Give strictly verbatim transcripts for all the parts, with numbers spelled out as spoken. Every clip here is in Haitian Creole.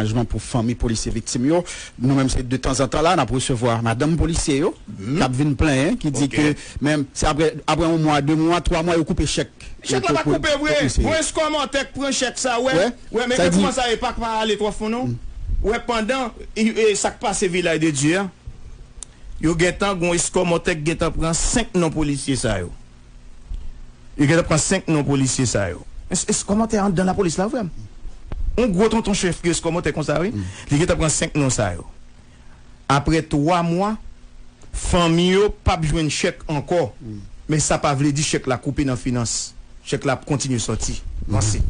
soulajman pou fanmi polisye viktim yo. Nou menm, se de tanzantan la, n ap resevwa madanm polisye yo k ap vin plenyen, ki di ke menm se apre, apre yon mwa, de mwa, twa mwa, yo koupe chèk. Chèk la pa koupe vre. Gon eskòmòtè k pran chèk sa, wè. Wè, men kòman sa ye, pa, pa ale twò fon non. Wè, pandan sa k pase Vilaj de Dye a, yo gentan gon eskòmòtè k gentan pran senk non polisye sa yo. Yo gentan pran senk non polisye sa yo. Es, eskòmòtè anndan lapolis la vre. Yon gwo tonton chèf ki eskòmòtè konsa, wi. Li gentan pran senk non sa yo. Apre twa mwa, fanmi yo p ap jwenn chèk ankò. Men sa pa vle di chèk la koupe nan finans. Chèk la ap kontinye sòti. Vanse.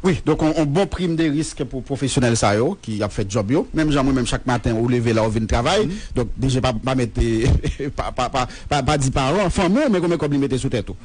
Wi, donk, yon, yon bon prim de risk pou pwofesyonèl sa yo ki ap fè djòb yo. Menm jan mwen menm, chak maten ou leve la, ou vin travay. Donk, D G pa, pa mete, pa, pa, pa, pa, pa di paran, fanmi w, men konbyen kòb li mete sou tèt ou.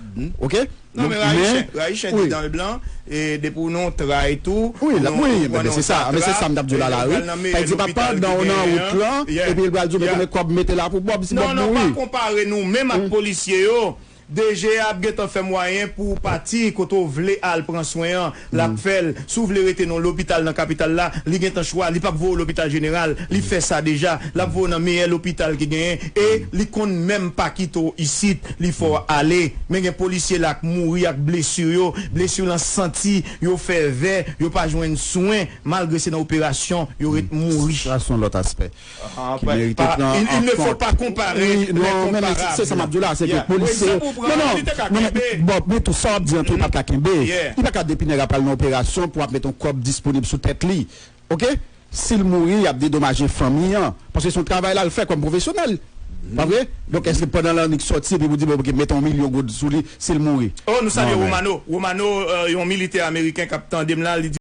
Oke? Non, men rayi chen, rayi chen di dan l blan, e depi w nan yon tray tou, wi, la, wi, men se sa, men se sa m t ap di w la, la, wi. Sa vle di, pa pandan w nan wout lan, epi l pral di w, men konbyen kòb mete la pou Bòb, si Bòb mouri. Non, non, pa konpare nou menm ak polisye yo. D G a ap gentan fè mwayen pou w pati kote w vle al pran swen an, l ap fè l. Si w vle rete nan lopital nan kapital la, li gentan chwa, li p ap voye w lopital jeneral, li fè sa deja, l ap voye w nan meyè lopital ki genyen, e li konn menm pa kite w isit, li fè w ale. Men gen polisye la k mouri ak blesi yo, blesi lan santi, yo fè vè, yo pa jwenn swen, malgre se nan operasyon, yo ret mouri. Sa se yon lòt aspè ki merite pran an kont. Il ne faut pas comparer l'incomparable. Non, men se sa m ap di w la, se ke polisye yo, non, non, non, men Bòb, men tou sa w ap di an tou, li pa t ka kenbe. Li pa ka depi nèg la pral nan operasyon pou ap met yon kòb disponib sou tèt li. Oke? Si l mouri, y ap dedomaje fanmi an. Paske se yon travay la l fè kòm pwofesyonèl. Pa vre? Donk, èske pandan l annik sòti, epi pou di, bon, oke, mete yon milyon goud sou li, si l mouri? Oh, nou salye Romano. Romano, euh, yon militè ameriken k ap tande m la, li di,